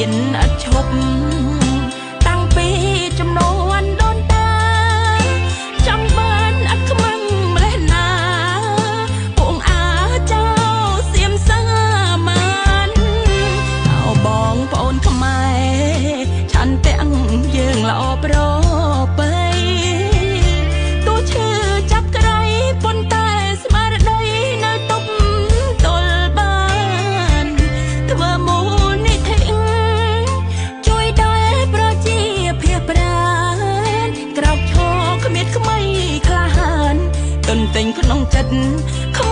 មានឥតឈប់តាំងពីចំនួនដូនតាចង់បានឥតខ្មាំងម្លេះណាពងអាចោសៀមសាមានអោបងប្អូនខ្មែរឆន្ទៈយើងល្អប្រពៃទោះឈឺចាប់ក្រីប៉ុន្តែស្មារតីនៅទប់ទល់បានធ្វើមូលនិធិជួយដល់ប្រជាភាប្រានក្រោកឈរគ្មានក្មៃក្លាហានទន្ទិញក្នុងចិត្តខ្